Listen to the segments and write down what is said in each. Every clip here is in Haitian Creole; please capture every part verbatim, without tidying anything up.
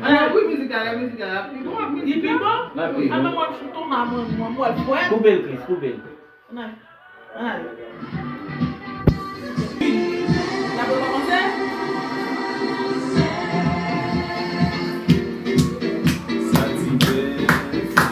Ann al wi, mizik la, lè mizik la, l ap pi bon, ap mizik la. Li pi bon? L ap pi bon. Ann, mwen, mwen, mwen, mwen, mwen, mwen, mwen, koupe l, Chris, koupe l. Ann al. Ann al. N ap rekòmanse? Sa ti bèl, se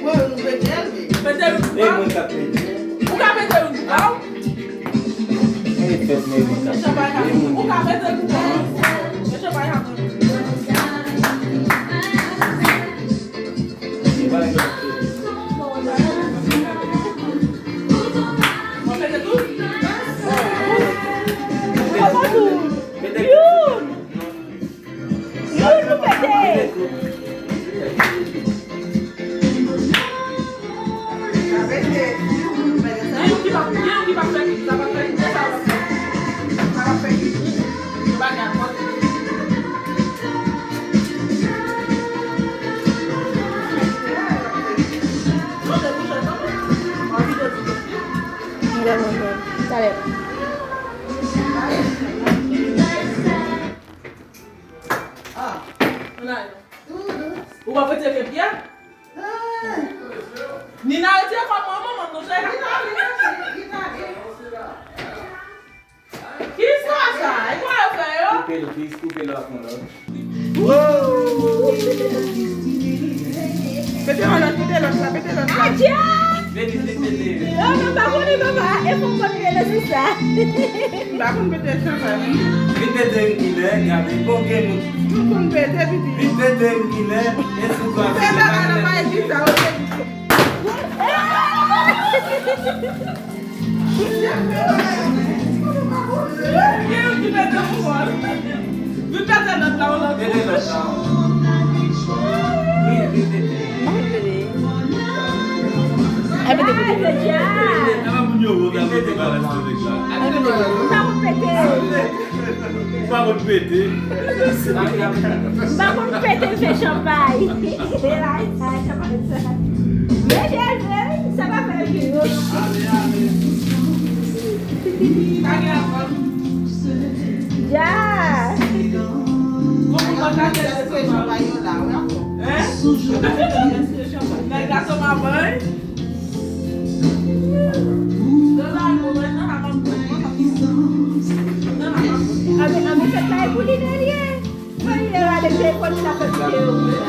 Mwen, nou pete l, wi. Pete youn pou pa w. Ou ka pete youn pou pa w. Mete chanpay la. Ou ka pete youn pou pa w. Mete chanpay la. Mwen pete tout. Mete tout. Youn! Youn, nou pete! Gen youn ki p ap, gen youn ki p ap fè, sa p ap fè, sa p ap fè, sa p ap fè. Yo pa gen akò. Talè. Ah. Ou pa retire pye? Nina retire kò manman, manman nou chè. Kisa sa? E kwa yo fè yo? Koupe l, Chris, koupe l ak yon lòt. Pete yon lòt, pete lòt la, pete lòt la. Adja! Venise, li pete. Non, non, pa konnen, papa. E fò m konn rele sou sa. M pa konn pete chanpay. Vin pete yon kilè, gade, bon, gen moun. M konn pete, pitit. Vin pete yon kilè, e sou kwa. Pete, ala, pa ekip sa, ok. Gen yon ki pete pou mwen. Vin pete lòt la, ou lòt. Pete lòt la. Wi, vin pete. Ay, pete, pete. Ala moun yo wont avèk dekalaj politik la. Ay, pete. Ou pa konn pete. Ou pa konn pete. M pa konn pete, m fè chanpay. E la, e sa, chanpay sa. Men Jezi, sa pa fè vre. Ja. Kòman w pa ka fè chanpay yo la, wi, ankò? Hein? Nèg la sou mabanj. Anben, anben, fèt la e pou li menm ye. Mwen, li rale telefòn li, l ap fè videyo pou sa.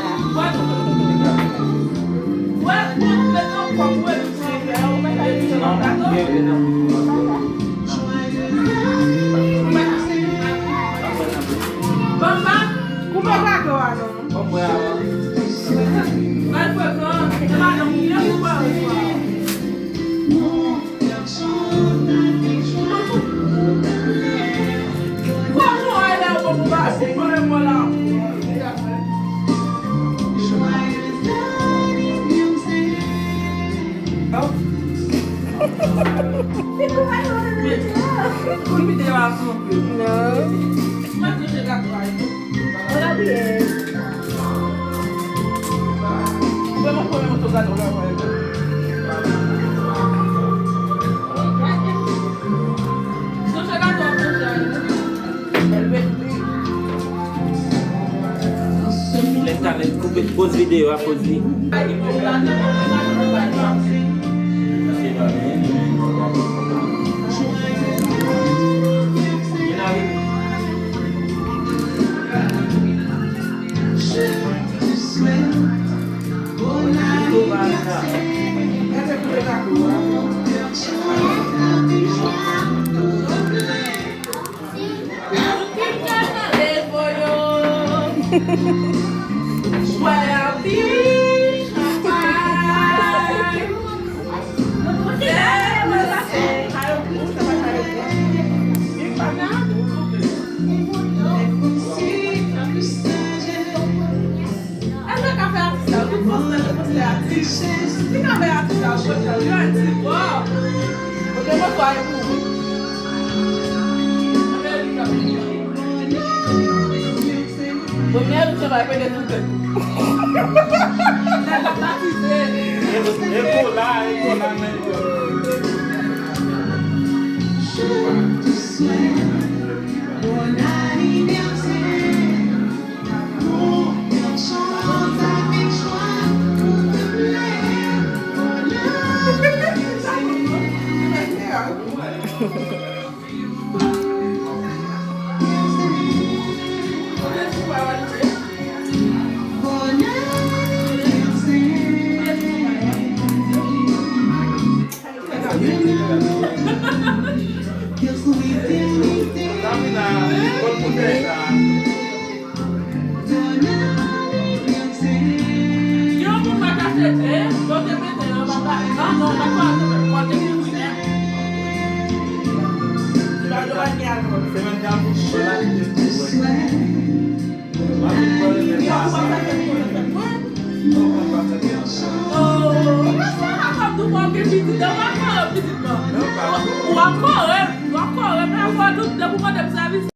Koupe gato a non. Kounye a, non. Mwen touche gato a yo. Mwen la byen. Mwen mwen konnen mwen tou gato la, mwen. Touche gato a, touche a yo. Bèl bèl. Poz videyo a, poz li. Èske w ka fè atis la? Tout fòs nan fòs fè atis. Li ka fè atis la, jodi a, li atis, bò. Kote mwen kwa e pou ou? Premye jou se pa pede tout tèt. Nèg ap batize. Ekola, ekola, men. Yo, pou pa kache, eh, yo te mete yo, papa, non, non, papa, kote ki wine. Semèn sa pou la. Ou ap kore, ou ap kore, men apre tout, depi w mande m sèvis.